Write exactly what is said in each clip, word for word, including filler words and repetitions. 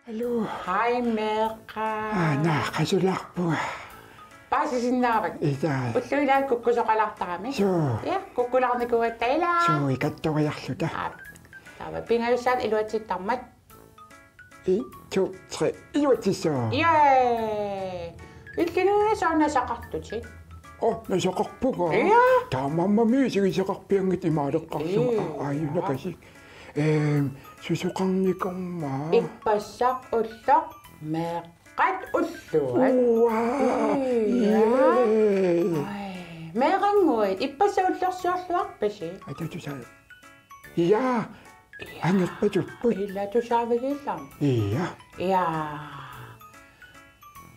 Hallo. Haj, meeqqat. Aa, naa, qasulaarpunga. Paasisinnaavakka. Ilaa. Ullut ilaat kukkusoqalaartarami. Suu. Ja, kukkulaarnikuugatta ilaa. Suu, ikattoriarluta. Aa, taava pingajussaat iluatsittarmat. En, to, tre. Iluatsissaaq. Jee. Illinuna sooruna nasaqartutit? Oh, nasaqarpunga. Ja. Taamaammat isigisaqarpianngitsoq imaaleqqaarlunga. Ja. Aa, aajuna kasi. Ehm, susoqarnikorma. Ippassaq ulloq meeqqat ulluat. Uaa. Ja. Jee. Aj. Meerannguit, ippassaq ullorsiorluarpisi? Atatusa. Ja. Angerpatupput. Ila tusaavigiillarmi. Ja. Ja.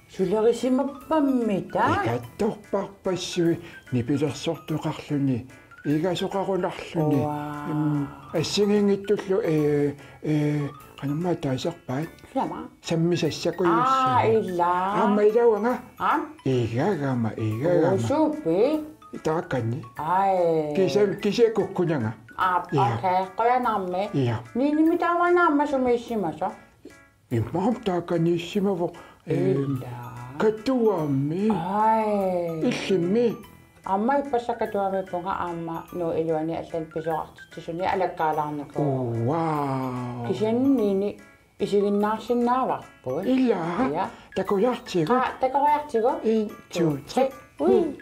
Sulerisimappammi taava? Ikattorparpassuit nipilersortoqarluni, igasoqarunarluni. Uaa. Mm, assigiinngitsullu, ee, ee, qanormaa taasarpaat? Ilama. Sammisassakujussuni. Aa, ilaa. Aamma ilaa uanga. Aa? Igagama, igagama. Uusupi? Taakani. Aj. Kisianni, kisianni kukkunanga. Aa, ja. Okay, qujanarmi. Ja. Niinimi taava aamma sumiissimasoq? Imaappoq taakaniissimavoq, ehm, ilaa. Katuami. Aj. Illimmi? Aamma ippassaq Katuamiippunga aamma Nuup iluani allani pisoqartitsisuni alakkaalaarnikuuvoq. Oh, wow. Kisianni Niini isiginnaarsinnaavarput. Ilaa. Ja. Takoriartigu. Aa, takoriartigu. En, to, tre. Ui.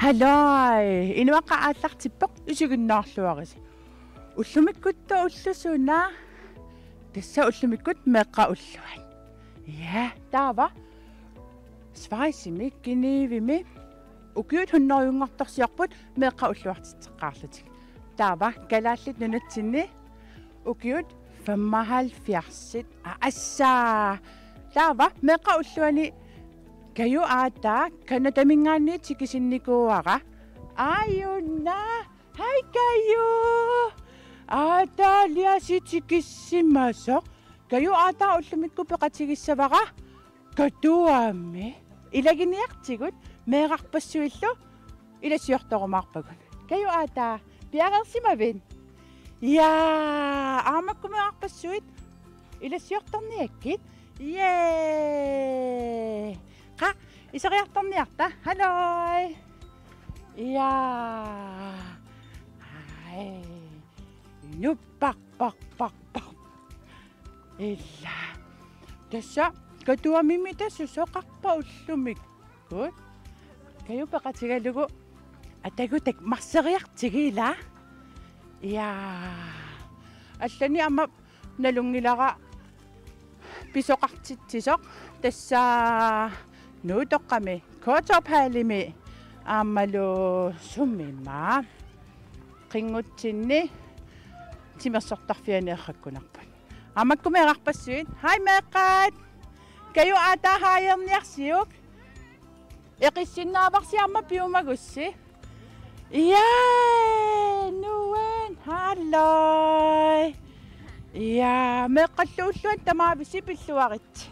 Hallo, inuaqqat aallartippoq, isiginnaarluarisi. Ullumikkutta ulloq suna? Tassa ullumikkut meeqqat ulluat. Ja, taava Schweizimi, Genèvemi ukiut hundredenngortorsiorput meeqqat ulluartitseqqaarlutik. Taava Kalaallit Nunatsinni ukiut femoghalvfjerdsit, aa, assaa. Taava meeqqat ulluani Kaju aataa Canadaminngaanniit tikisinnikuuara. Aajuna. Haj Kaju! Aataaliasi tikissimasoq. Kaju aataa ullumikkut peqatigissavara Katuami. Ilaginiartigut meerarpassuillu ilassiortorumaarpagut. Kaju aataa, piareersimavit? Ja, aammakku meerarpassuit ilassiortarniakkit. Jee! Qaa, iseriartorniarta. Halløj. Ja. Aj. Nupparparparpar. Ila. Tassa Katuamimi tassa susoqarpa ullumikkut? Kaju peqatigalugu atagu takmarseriartigu ila. Ja. Allani aamma nalunngilara pisoqartitsisoq, tassa Nuup toqqami, Qaqortoq Paalimi aammalu sumima Qinngutsinni timersortarfiani errakkunarput. Aammakku meerarpassuit, haj meeqqat! Kaju aataa haajerniarsiuk. Eqissinnaavarsi aamma piumagussi. Ja, nuann', halløj. Ja, meeqqallu ulluanni tamaavisi pilluaritsi.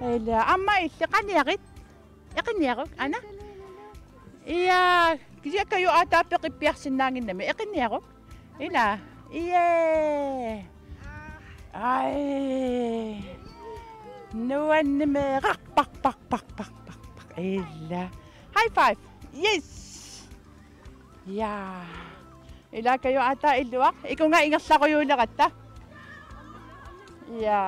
Ila, aamma illit qaniarit? Eqinniaruk, aana? Ja, kisianni Kaju aataa peqippiarsinnaannginnami. Eqinniaruk? Ila. Jee. Aj. Nuann' meeraq, paq, paq, paq. Ila. High five. Yes. Ja. Ila Kaju aataa illuaq. Ikunga ingerlarujuuleratta. Ja.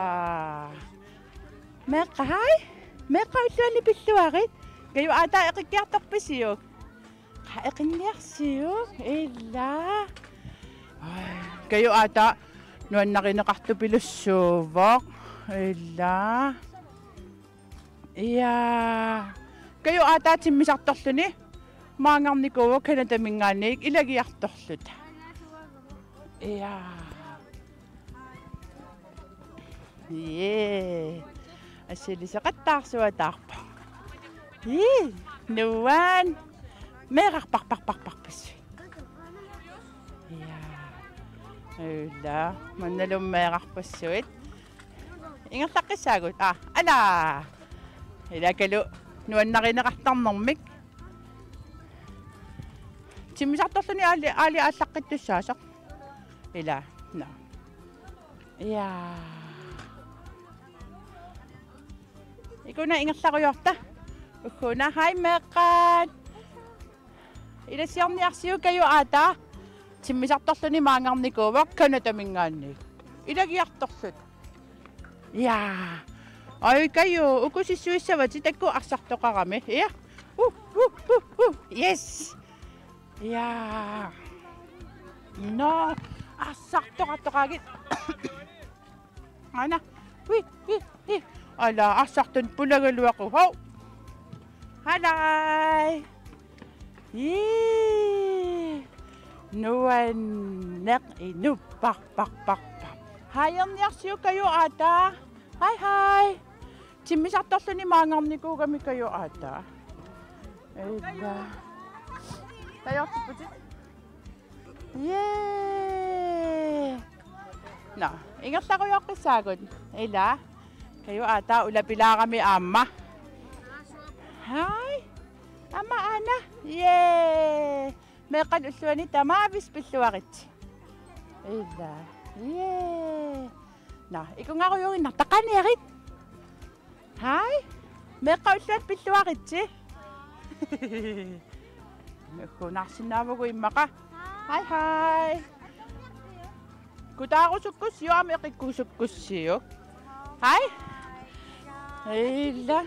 Meeqqat, haj. Meeqqat ulluanni pilluarit. Kaju aataa eqikkiartorpisiuk? Qaa, eqinniarsiuk, ila. Aj, Kaju aataa nuannarineqartupilussuuvoq, ila. Ja. Kaju aataa timmisartorluni maanngarnikuuvoq Canadaminngaanniit ilagiartorluta. Ja. Jee. Assiliseqattaarsuataarpoq. Jee. Nuann'. Meeraq, paq, paq, paq, paq, pissui. Ja. Ila, mannalu meerarpassuit. Ingerlaqqissaagut. Aa, ala. Ilakkalu nuannarineqartarnermik. Timmisartorluni aali, aali aallaqqittussaasoq. Ila, no. Ja. Ikuna ingerlarujoorta. Ugguna, haj meeqqat. Ilassiorniarsiuk Kaju Aataa. Timmisartorluni maanngarnikuuvoq Canadaminngaanniit. Ilagiartorluta. Ja. Oj Kaju, uku sissuissavatit taakku arsartoqarami. Ja. Uh, uh, uh, uh. Yes. Ja. No, arsartoqartoqaagit. Aana. Hui, hi, hi. Ala, arsartut pulagaluaqu. Hov. Halaj. Ii. Nuanneq inupparparparpar. Hajerniarsiuk Kaju Aataa. Haj, haj. Timmisartorluni maanngarnikuugami Kaju Aataa. Ila. Tajorsipputit. Jee. No, ingerlarujoqqissaagut. Ila. Kaju Aataa ulapilaarami aamma. Haj. Aamma aana. Jee. Meeqqat ulluanni tamaavisa pilluaritsi. Ila. Jee. No, ikungarujuinnarta qaniarit. Haj. Meeqqat ulluanni pilluaritsi. Nuannaarsinnaavugut immaqa. Haj, haj. Kutaarusukkussiuk aamma eqikkusukkussiuk. Haj. Ila.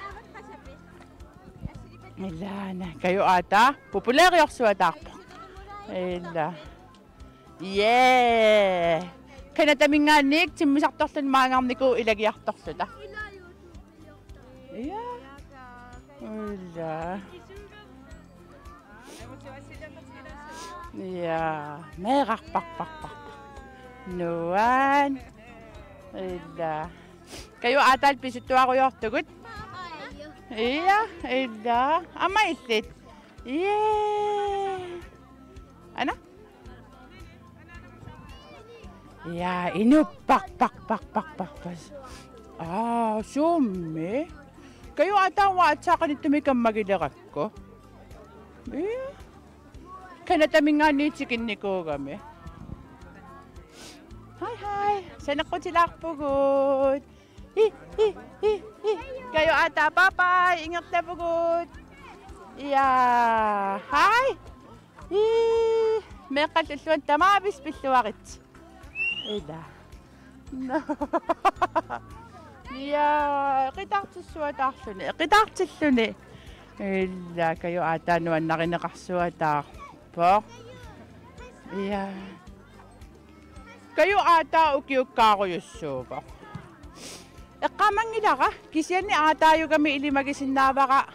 Ilaana. Kaju Aataa. Populæreriorsuataarpoq. Ila. Jee. Canadaminngaanniit timmisartorluni maanngarnikuuvoq ilagiartorluta. Ja. Ila. Ja. Meerarparparparpar. Nuan. Ila. Kaju Aataal pisuttuarujoortugut. Ja, ila. Aamma illit. Jee. Aana? Ja, inupparparparparparpas. Aa, summi. Kaju Aataa uanga aatsaat qanittumi kammagilerakku. Ja. Canadaminngaanniit tikinnikuugami. Haj, haj. Saneqqutilaarpugut. Hi, hi, hi, hi. Kaju Aataa, bye bye, ingerlavugut. Ja, haj. Hi, meeqqat ulluanni tamaavisa pilluaritsi. Ila. Ja, eqitaartissuataarluni, eqitaartilluni. Ila, Kaju Aataa nuannarineqarsuataarpoq. Ja. Kaju Aataa ukiukkaarujussuuvoq. Eqqaamanngilara, kisianni aataajugami ilimagisinnaavara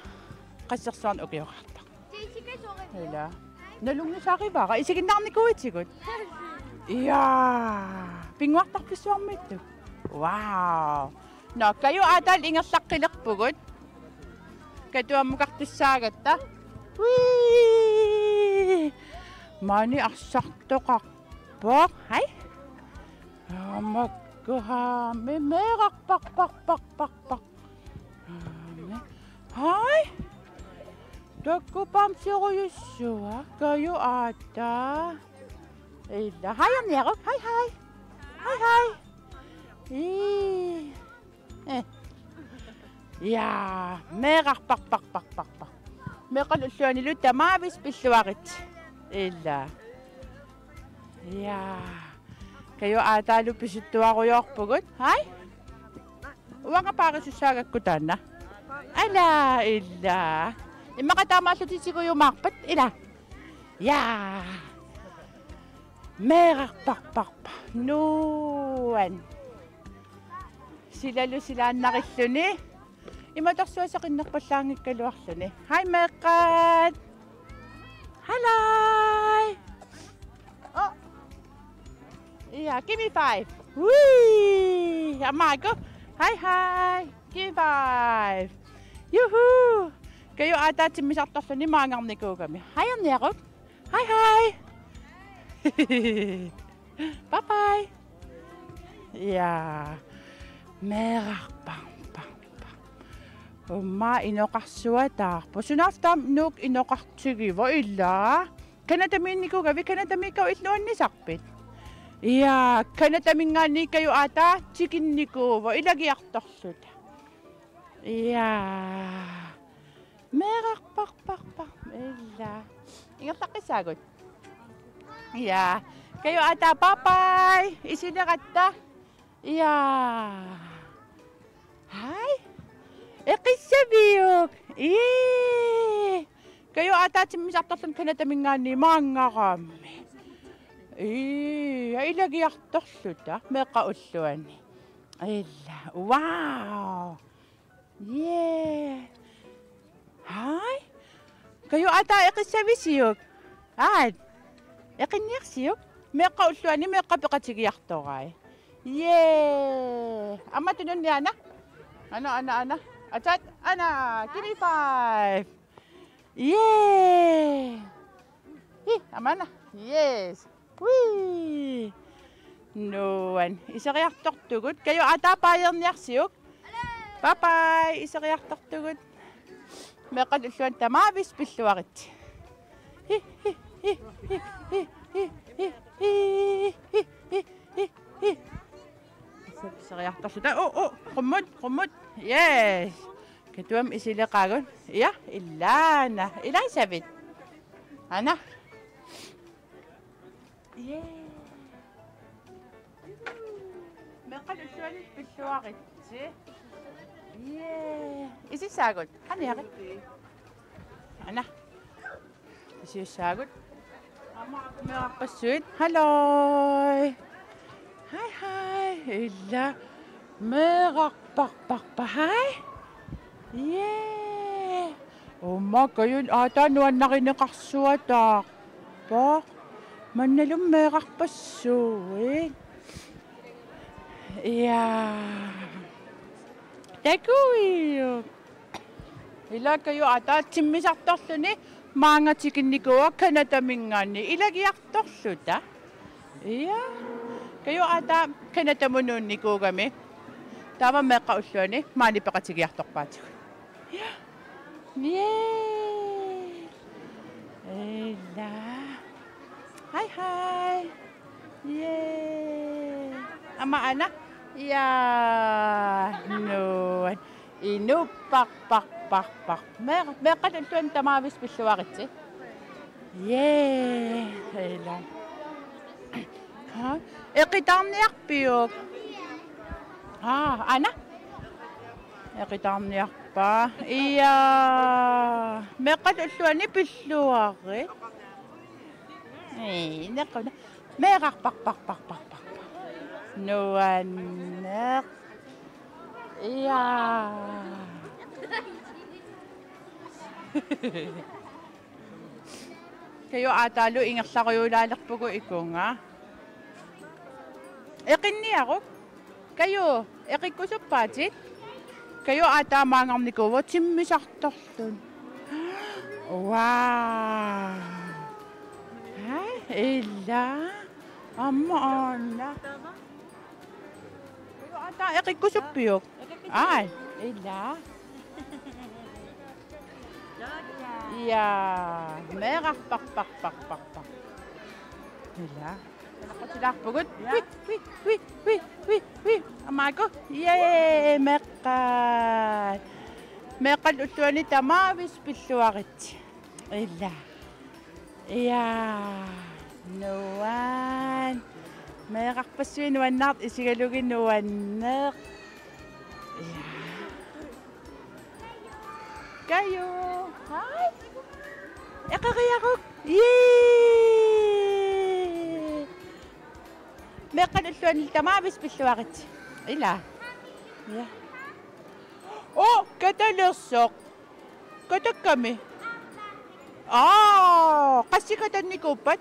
qassersuarnik ukioqartoq. Ila. Nalunngisarivara, isiginnaarnikuuitigut. Ja. Pinnguartarfissuarmiittoq. Wow. No, Kaju Aataal ingerlaqqilerpugut. Katuammukartussaagatta. Wii! Maani arsartoqarpoq. Haj. Aa, makku haami meerarparparparparpar. Haami. Haj. Takuuk bamserujussuaq, Kaju Aataa. Ila, hajerniaruk, haj haj. Haj haj. Ii. Eh. Ja, meerarparparparparpar. Meeqqat ulluannilu tamaavisa pilluaritsi. Ila. Ja. Kaju Aataalu pisuttuarujoorpugut. Haj. Uanga paarisussaagakku taanna. Ala, ila. Immaqa taamaallutik tigujumaarpat, ila. Ja. Meerarparparpar. Nuan. Silalu silaannarilluni. Imatorsuaq seqinnerpallaanngikkaluarluni. Haj meeqqat. Halaj. Oh. Ja, give me five. Wii, aamma aku. Haj haj. Give me five. Juhu. Kaju Aataa timmisartorluni maanngarnikuugami. Hajerniaruk. Haj haj. Bye bye. Ja. Meerarpassuit. Uummaa inoqarsuataarpoq. Sunaaffa taama Nuuk inoqartigivoq ilaa. Canadamiinnikuugavit, Canadamiikka illit nuannisarpit? Ja, Canadaminngaanniit Kaju aataa tikinnikuuvoq ilagiartorluta. Ja. Meerarpassuit. Ilaa. Ingerlaqqissaagut. Ja. Kaju aataa bye bye. Isileratta. Ja. Hej. Eqissaviuk? Ii. Kaju aataa timmisartorluni Canadaminngaanniit maanngarami. Ii, ilagiartorluta meeqqat ulluanni. Ilaa. Wow. Jee. Hej. Kaju aataa eqissavisiuk? Aat. Eqinniarsiuk? Meeqqat ulluanni meeqqat peqatigiartorai. Jee. Aamma tununni aana. Aana, aana, aana. Ataat, aana. Give me five. Jee. Hi, aamma aana. Yes. Wii. Nuann'. Iseriartortugut. Kaju aataa baajerniarsiuk? Bye bye. Iseriartortugut. Meeqqat ulluanni tamaavimmik pilluaritsi. Hi, hi, hi. Iseriartorluta. Oh, oh. Qummut, qummut. Yes. Katuami isileqaagut. Ja, ilaana. Ilaasavit? Aana. Jee. Meeqqat ulluanni pilluaritsi. Jee. Isissaagut. Qaniarit. Aana. Isissaagut. Aamma meerarpassuit. Halløj. Hej, hej. Ilaa. Meerarpassuit. Hej. Jee. Uummaa Kaju aataa nuannarineqarsuataarpoq. Mannalu meerarpassuit. Ja. Takuuk. Ilaa Kaju aataa timmisartorluni maanga tikinnikuuvoq Canadaminngaanniit ilagiartorluta. Ja. Kaju aataa Canadamut nuunnikuugami. Taava meeqqat ulluanni maani peqatigiartorpaatigut. Ja. Jee. Ilaa. Hej, hej. Jee. Aamma aana. Ja. Nuann'. Inuppassuit. Meeq-, meeqqat ulluanni tamaavimmik pilluaritsi. Jee. Ilaa. Ha? Eqitaarniarpiuk? Aa, aana? Eqitaarniarpa? Ja. Meeqqat ulluanni pilluarit. Ii, neqquna. Meerarpassuit. Nuanneq. Ja. Kaju aataalu ingerlarujuulaalerpugut ikunga. Eqinniaruk. Kaju, eqikkusuppaatit? Kaju aataa maanngarnikuuvoq timmisartorluni. Wow. Hej, ilaa. Aamma aana. Kaju aataa eqikkusuppiuk? Aaj, ilaa. Ja, meerarpassuit. Ilaa. Nalaqqutilaarpugut. Ui, ui, ui, ui, ui, ui. Aamma aakku. Jee, meeqqat. Meeqqat ulluanni tamaavimmik pilluaritsi. Ilaa. Ja. Nuann'. Meerarpassuit nuannaartut isigalugit nuanneq. Ja. Kaju. Hej. Eqeriaruk. Jee. Meeqqat ulluanni tamaavimmik pilluaritsi. Ilaa. Ja. Oh, katalersoq. Katakkami. Aa, qassit katannikuuppat?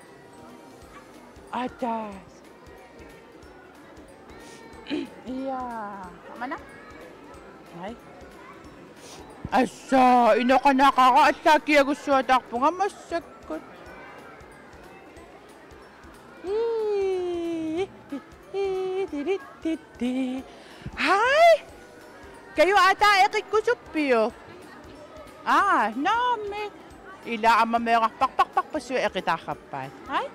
Ataas. Ja, aamma aana. Hej. Assa, inoqanaqaaq, allaat kiagussuataarpunga massakkut. Titti. Hej. Kaju aataa eqikkusuppiuk? Aa, naamik. Ila aamma meerarpassuarpassuit eqitaarpassuit. Hej.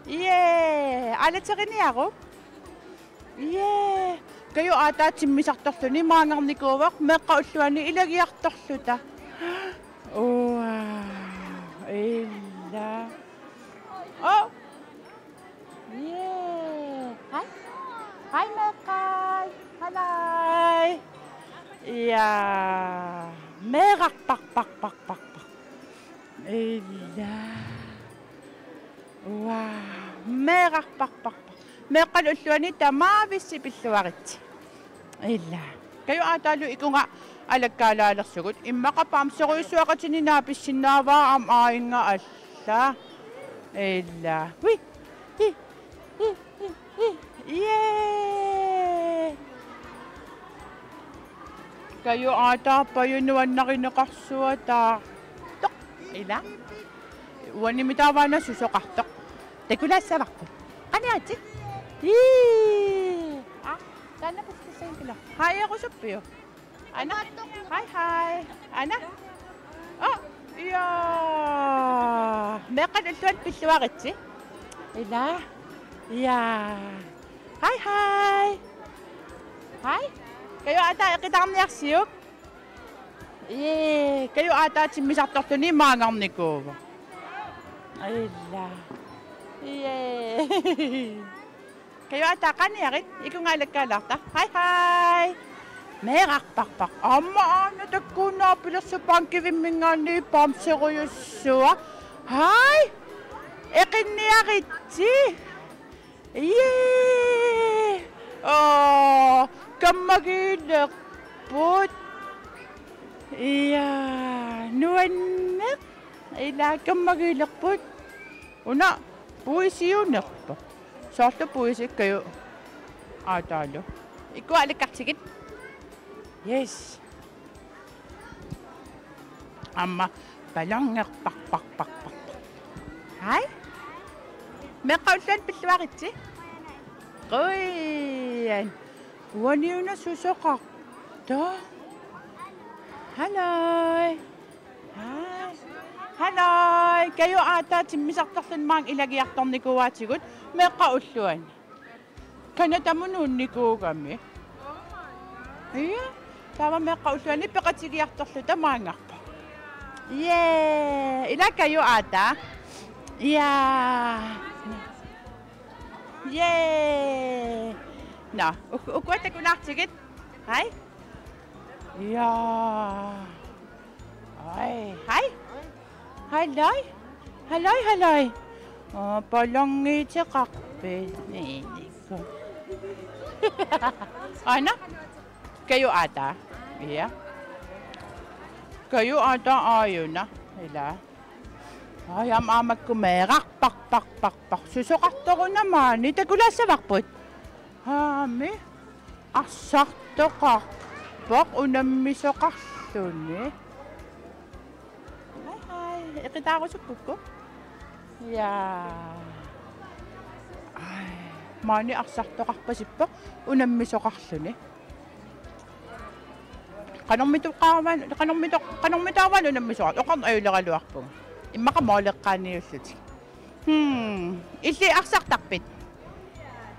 Jee. Aalateriniaruk. Jee. Kaju aataa timmisartorluni maanngarnikuuvoq meeqqat ulluanni ilagiartorluta. Uaa. Ila. Oh. Jee. Hej. Hej meeqqat. Halløj. Jaa. Meerarpassuarpassuit. Ila. Uaa. Meerarpassuarpassuit. Meeqqat ulluanni tamaavissi pilluaritsi. Ila. Kaju aataalu ikunga alakkaalaalersugut. Immaqa bamserujussuaqatini naapissinnaavaa aamma aajuna alla. Ila. Hui. Hi. Hi. Hi. Hi. Hi. Jee. Kaju aataa pajunuannarineqarsuataartoq. Ila. Uani mitaavaana susoqartoq. Takulaassavarput. Qaniaatsit. Ii. Ah, taanna pissassagikula. Hej, eqikkusuppiuk? Ana. Hej, hej. Ana. Oh, jaa. Meeqqat ulluanni pilluaritsi. Ila. Jaa. Hej, hej. Hej. Kaju aataa eqitaarniarsiuk? Jee, kaju aataa timmisartorluni maanngarnikuuvoq. Ila. Jee. Kaju aataa qaniarit, ikunga alakkaalaarta. Hej, hej. Meerarpassuarpassuit. Aamma aana takkuunnaapilersup bankivimminngaanniit bamserujussuaq. Hej. Eqinniaritsi. Jee. Oo, kammagiilerput. Jaa, nuanneq. Ila kammagiilerput. Una puisiunerpoq. Soorlu puisit kaju aataalu. Ikkua alakkartigit. Yes. Aamma ballongerpassuarpassuit. Hej. Meeqqat ulluanni pilluaritsi. Qujan. Uaniuna susoqartoq. Halløj. Hej. Halløj. Kaju aataa timmisartorluni maani ilagiartornikuuaatigut meeqqat ulluanni. Canadamut nuunnikuugami. Ija, taava meeqqat ulluanni peqatigiartorluta maanngarpoq. Jee, ila kaju aataa. Jaa. Jee. Nå, uk-, ukua takulaartigit. Hej. Jaa. Hej. Hej. Halløj. Halløj, halløj. Aa, ballongiuteqarpit? Niinikku. Aana. Kaju aataa. Ija. Kaju aataa aajuna. Ila. Aa, aamma aamma meerarpassuarpassuit. Susoqartoruna maani takulaassavarput. Aammi. Arsartoqarpoq unammisoqarluni. Hej, hej. Eqitaarusuppukku? Jaa. Aj, maani arsartoqarpasippoq unammisoqarluni. Qanormitoqarvan-, qanormitoq-, qanormitaava unammisoqartoq? Oqarneq ajuleraluarpunga. Immaqa mooleqqaaniullutik. Hmm. Illit arsartarpit?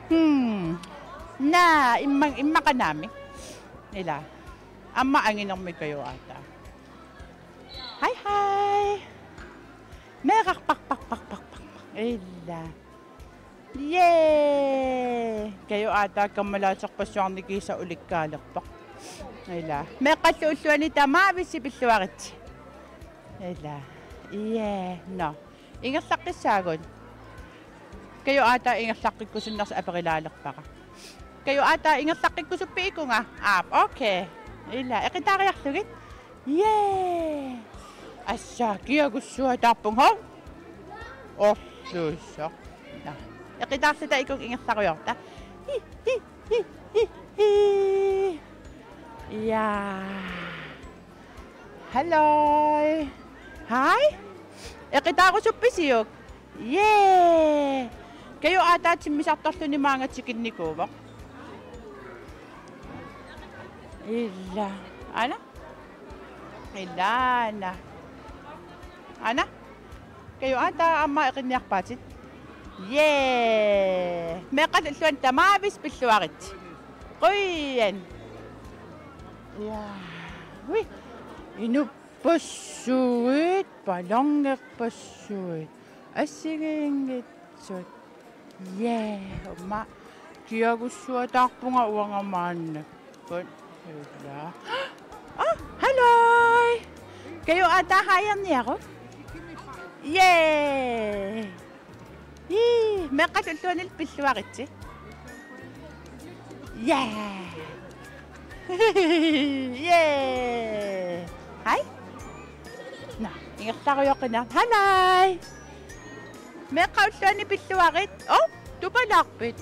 Hmm. Naa, imma-, immaqa naamik. Ila. Aamma anginermi kaju aataa. Hej, hej. Meerarpassuarpassuit. Ila. Jee. Kaju aataa kammalaaterpassuarnik kiisa ulikkaalerpoq. Ila. Meeqqallu ulluanni tamaavissi pilluaritsi. Ila. Jee. Nå. Ingerlaqqissaagut? Kaju aataa ingerlaqqikkusunnersoq aperilaalerpara. Kaju aataa ingerlaqqikkusuppit ikunga? Aap, okay. Ila, eqitaariarlugit? Jee. Assaa, kiagussuataarpunga, hov. Orluussoq. Nå. Eqitaarluta ikunga ingerlarujoorta. Hi, hi, hi, hi, hi. Jaa. Halløj. Hej. Eqitaarusuppisiuk? Jee. Kaju aataa timmisartorluni maanga tikinnikuuvoq. Ila. Aana? Ilaana. Aana? Kaju ataa aamma eqinniarpaatit. Jee. Meeqqat ulluanni tamaavimmik pilluaritsi. Qujan. Ja. Ui. Inuppassuit, ballongerpassuit. Assigiinngitsut. Jee, aamma kiagussuataarpunga uanga maannakkut. Ila. Ah, halløj! Kaju ataa haajarniaruk? Jee! Ii, meeqqat ulluanni pilluaritsi. Jee! Jee! Hej. Nå, ingerlarujoqqinnarpara. Halløj! Meeqqat ulluanni pilluarit. Oh, tupalaarpit.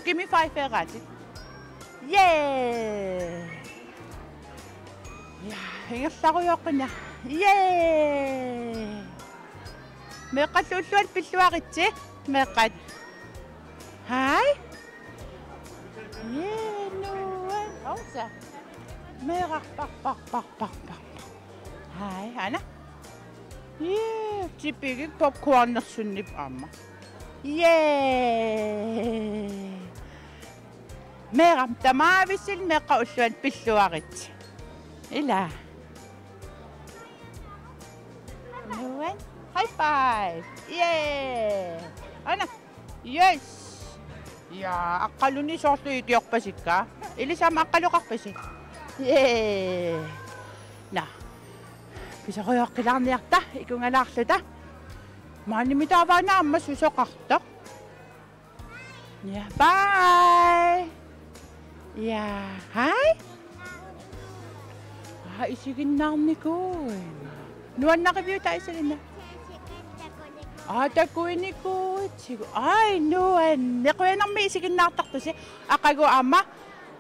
Kimi five-eraatit. Jee! Ja, ingerlarujoqqinnarpara. Jee! Meeqqat ulluanni pilluaritsi. Meeqqat. Hej. Jee, nuan. Ausa. Meeraq, par, par, par, par, par. Hej, Anna. Jee, tipigik popcornersunnip aamma. Jee. Meeraq tamaavimmik meeqqat ulluanni pilluaritsi. Ila. Nuan. High five. Jee. Anna. Yes. Ja, aqqaluni soorlu ikiorpasikka. Ilissi aamma aqqaloqarpisi. Jee. Nå. Pisorujoqqilaarniarta, ikungalaarluta. Maanimi taava aamma susoqartoq. Ja, bye. Ja, hej. Aa, isiginnaarnikuuinnga. Nuannariviuk taava isiginna-? Aa, takuinikuuitsigut. Ai, nuanneq, qujanarmi isiginnaartartusi. Aqagu aamma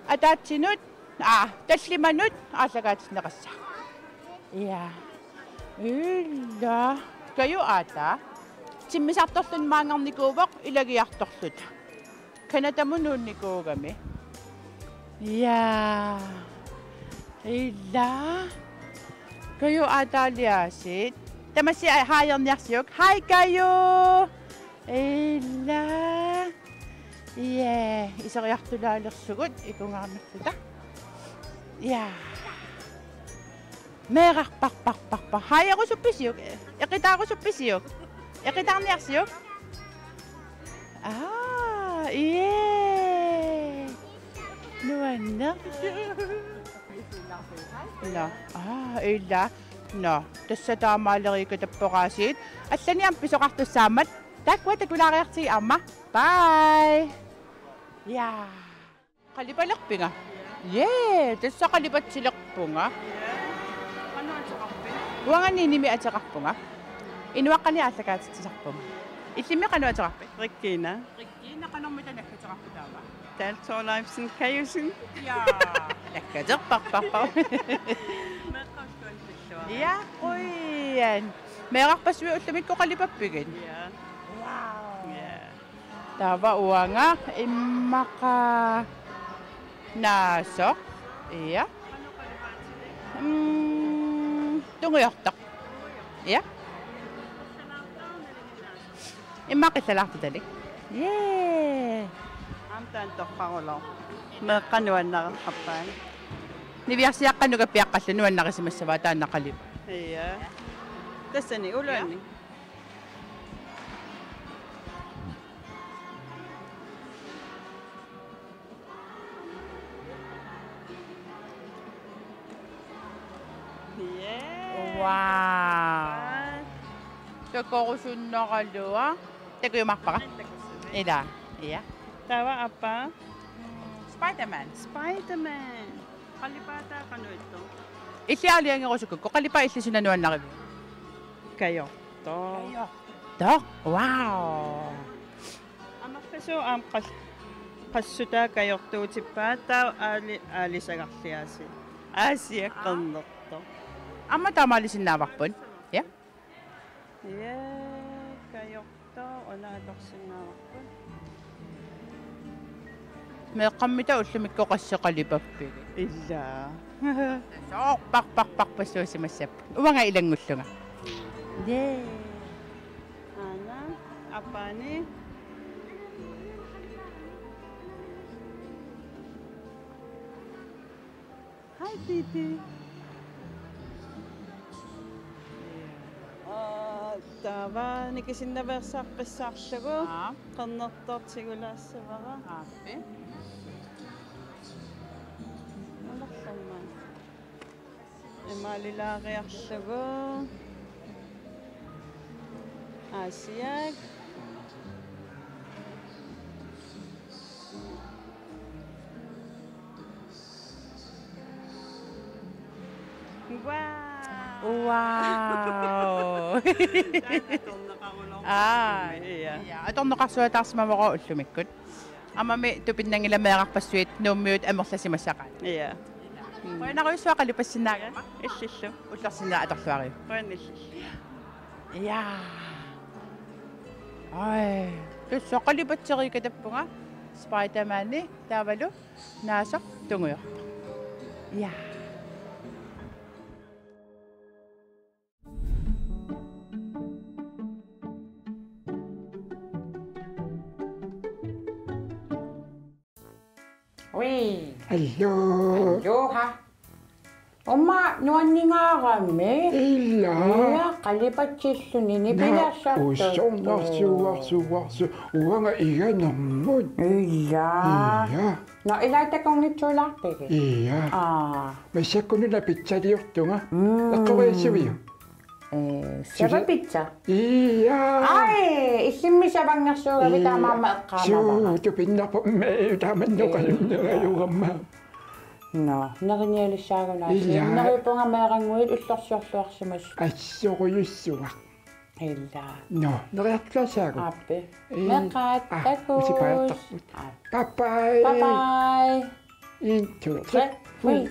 ataatsinut, aa, tallimanut aallakaatinneqassaaq. Ja. Ila. Kaju ataa. Timmisartorluni maanngarnikuuvoq ilagiartorluta. Canadamut nuunnikuugami. Ja. Ila. Kaju aataaliaasiit. Tamassi haajarniarsiuk. Hej, Kaju. Ila. Ja, iseriartulaalersugut ikungaarnerluta. Ja. Meeraq, par, par, par, par. Haajarusuppisiuk? Eqitaarusuppisiuk? Eqitaarniarsiuk? Aa, jee. Nuanneq. Nå, aa, ila. Nå, tassa taamaaleriikatapporaasiit. Allani aamma pisoqartussaammat. Taakkua takulaariartigit aamma. Bye. Ja. Qalipalerpiga? Jee, tassa qalipatsilerpunga. Qanoq ateqarpit? Uanga niinimi ateqarpunga. Inuaqqani aallakaatitsisarpunga. Illimmi qanoq ateqarpit? Regina. Regina, qanormita naggateqarpit taava? Dalto Leifsen Kajusen. Ja, naggaterparparpar. Meeqqat ulluanni pilluarit. Ja, qujan. Meerarpassuit ullumikkut qalipappigit? Ja. Wow. Ja. Taava uanga immaqa naasoq. Ja. Mm, tungujortoq. Ja. Immaqa qillalaartutalik. Jee. Aamma taanna torraruloq. Meeqqat nuannareqarpaat. Niviarsiaqqat nukappiaqqallu nuannarisimassavaat taanna qalipa. Ja. Tassani uluanni. Jee. Wow. Takorusunnaraluaq. Takujumaarpara. Ila. Ja. Taava aappaa? Spider-Man. Spider-Man. Qalipaataa qanoq ittoq? Illit aalajangerusukkukku qalipaat illit suna nuannariviuk? Kajortoq. Kajortoq. Wow. Amerlasuut aamma qas-, qassutaa kajortuutippaa, taava aali-, aalisagarliaasiit. Aasiak qernertoq. Aamma taamaalisinnaavarput. Ja. Ja, kajortoq una atorsinnaavarput. Meeqqammita ullumikkut qassit qalipappigit? Ila. Soorparparparpassuusimassapput. Uanga ilanngullunga. Yay. Aana, aappaani. Hi, Titi. Aa, taava nikisinnaveersaaqqissaarlugu. Aa. Qernertoq tigulaassavara. Aappi. Amerlammat. Imaalilaariarlugu. Aasiak. Wow. Wow. Aa, ja. Ja, atorneqarsuataarsimamara ullumikkut. Aammami tupinnanngilaq meerarpassuit Nuummiut amerlasimassaqaat. Ja. Qujanarujussuaq qalipassinnaagama. Illillu. Ullorsinnaa atorluariuk. Qujanaq illillu. Ja. Ai, tassa qalipatseriikatappunga Spider-Mani taavalu naasoq tungujortoq. Ja. Ui. Allo. Alloha. Uma nuanningaarami. Ila. Ila, qalipatsilluni nipilassartut. Usornarsuarsuarsu uanga iganermut. Ila. Ila. Nå, ila takornitsuulaarpigit. Ila. Aa. Massakkununa pizzaliortunga. Mm. Eqqoriassavia? Eh, sava pizza. Ija. Ai, illimmi savangersuugavit taamaammat eqqaamavara. Suu, tupinnarpoq me taamannoqalunnerajugama. Nå, nerinialissaagunarsi. Ija. Neriuppunga meerannguit ullorsiorluarsimasut. Assorujussuaq. Ila. Nå, neriartulaassaagut. Aappi. Ii. Meeqqat, ah, takuss. Usipaartarput. Aap. Bye bye. Bye bye. En, to, tre. Tre. Hui.